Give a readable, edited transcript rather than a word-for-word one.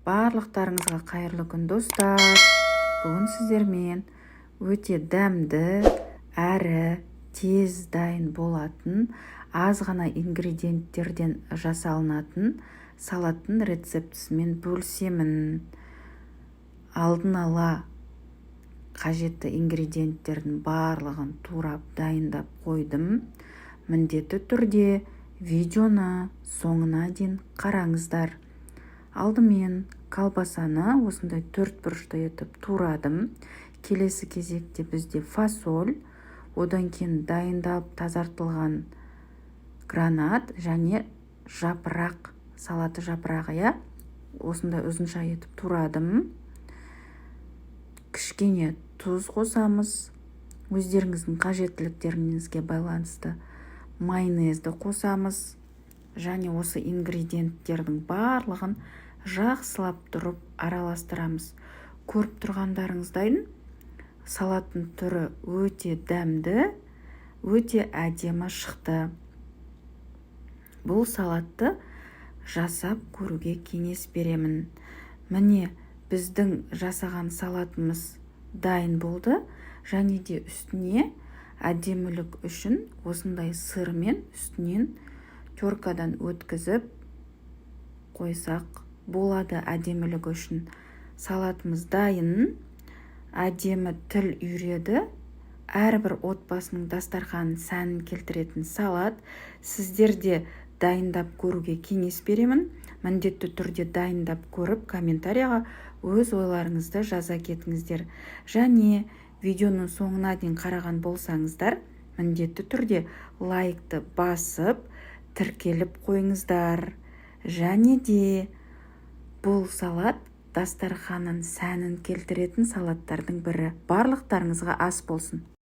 Барлықтарыңызға қайырлы күн, достар! Бүгін сіздермен өте дәмді әрі тез дайын болатын, аз ғана ингредиенттерден жасалынатын салаттың рецептісімен бөлісемін. Алдын ала қажетті ингредиенттердің барлығын турап, дайындап қойдым. Міндетті түрде видеоны соңына дейін қараңыздар. Алдымен колбасаны осындай төрт бұрышты етіп турадым. Келесі кезекте бізде фасоль, одан кейін дайындалып тазартылған гранат және жапырақ салаты жапырағы, иә, осындай ұзынша етіп турадым. Кішкене тұз қосамыз, өздеріңіздің қажеттіліктеріңізге байланысты майонезді қосамыз және осы ингредиенттердің барлығын жақсылап тұрып араластырамыз. Көріп тұрғандарыңыздай, салаттың түрі өте дәмді, өте әдемі шықты. Бұл салатты жасап көруге кеңес беремін. Міне, біздің жасаған салатымыз дайын болды. Және де үстіне әдемілік үшін осындай сырмен үстінен теркадан өткізіп қойсақ болады, әдемілігі үшін. Салатымыз дайын, әдемі, тіл үйіреді. Әрбір отбасының дастарханын сәнін келтіретін салат. Сіздер де дайындап көруге кеңес беремін. Міндетті түрде дайындап көріп, комментарияға өз ойларыңызды жаза кетіңіздер. Және видеоның соңына дейін қараған болсаңыздар, міндетті түрде лайкты басып, тіркеліп қойыңыздар. Және де бұл салат дастарханның сәнін келтіретін салаттардың бірі. Барлықтарыңызға ас болсын!